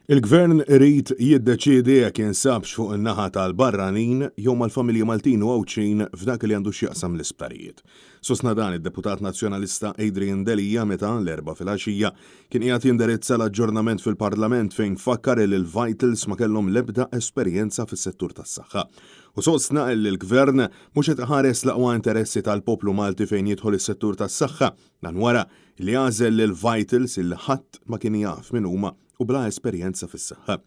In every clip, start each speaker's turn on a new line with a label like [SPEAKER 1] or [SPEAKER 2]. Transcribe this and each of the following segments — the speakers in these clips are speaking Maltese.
[SPEAKER 1] Il-Gvern irid jiddeċiedi jekk jinsabx fuq in-naħa tal-barranin jew mal-familji Maltin u Għawdxin f'dak li għandu x'jaqsam l-isptarijiet. Sostna dan id-Deputat Nazzjonalista Adrian Delia meta, l-Erbgħa filgħaxija, kien qiegħed jindirizza l-aġġornament fil-Parlament fejn fakkar li l-Vitals ma kellhom l-ebda esperjenza fis-settur tas-saħħa. U sostna li l-Gvern mhux qed iħares l-aqwa interessi tal-poplu Malti fejn jidħol is-settur tas-saħħa. Dan wara li għażel lil Vitals illi ħadd ma kien jaf min huma u bla esperjenza fis-saħħa.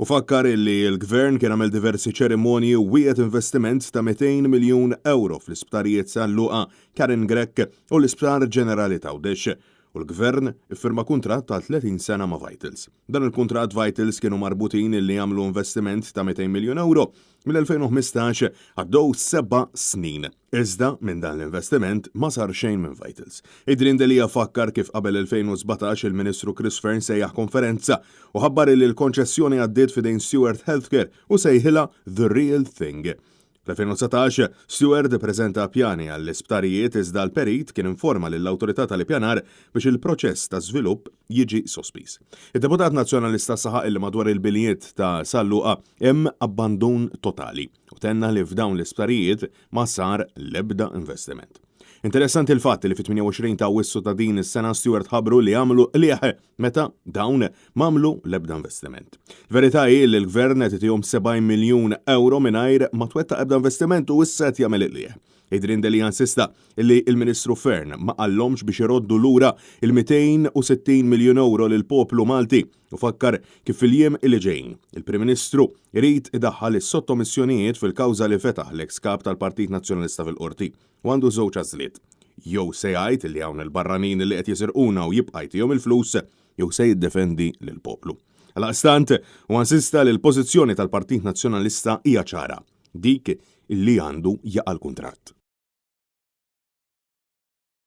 [SPEAKER 1] U fakkar illi l-Gvern kien għamel diversi ċerimonji u wiegħed investiment ta' 200 miljun ewro fl-isptarijiet San Luqa, Karen Grech u l-Isptar Ġenerali t'Għawdex. U l-Gvern iffirma kuntratt għal 30 sena ma' Vitals. Dan il-kuntratt Vitals kienu marbutin illi jagħmlu investiment ta' 200 miljun ewro mill-2015 għaddew seba' snin. Iżda minn dan l-investiment ma sar xejn minn Vitals. Adrian Delia fakkar kif qabel 2017 il-Ministru Chris Fearne sejjaħ konferenza u ħabbar illi l-konċessjoni għaddiet f'idejn Steward Healthcare u sejħilha the real thing. Fl-2019, Steward ippreżenta pjani għall-isptarijiet iżda l-perit kien informa lill-Awtorità tal-Ippjanar biex il-proċess ta' żvilupp jiġi sospiż. Id-deputat Nazzjonalista saħaq illi madwar il-binjiet ta' San Luqa hemm abbandun totali u tenna li f'dawn l-isptarijiet ma sar l-ebda investiment. Interessanti l-fatt li fit-28 ta' Awwissu ta' din is-sena Steward ħabbru li għamlu qligħ meta dawn m'għamlu l-ebda investiment. Il-verità hi li l-Gvern qed itihom 70 miljun ewro mingħajr ma twettaq ebda investiment u issa qed jagħmel il-qligħ. Adrian Delia insista li l-Ministru Fearne ma qallhomx biex iroddu lura il-260 miljun ewro lill-poplu Malti u fakkar kif fil-jiem li ġejjin, il-Prim Ministru jrid idaħħal is-sottomissjonijiet fil-kawża li fetaħ l-eks Kap tal-Partit Nazzjonalista fil-Qorti. U għandu żewġ għażliet. Jew se jgħid li hawn il-barranin li qed jisirquna u jibqa' jtihom il-flus, jew se jiddefendi lill-poplu. Għalaqstant, huwa insista li l-pożizzjoni tal-Partit Nazzjonalista hija ċara, dik li għandu jaqa' l-kuntratt.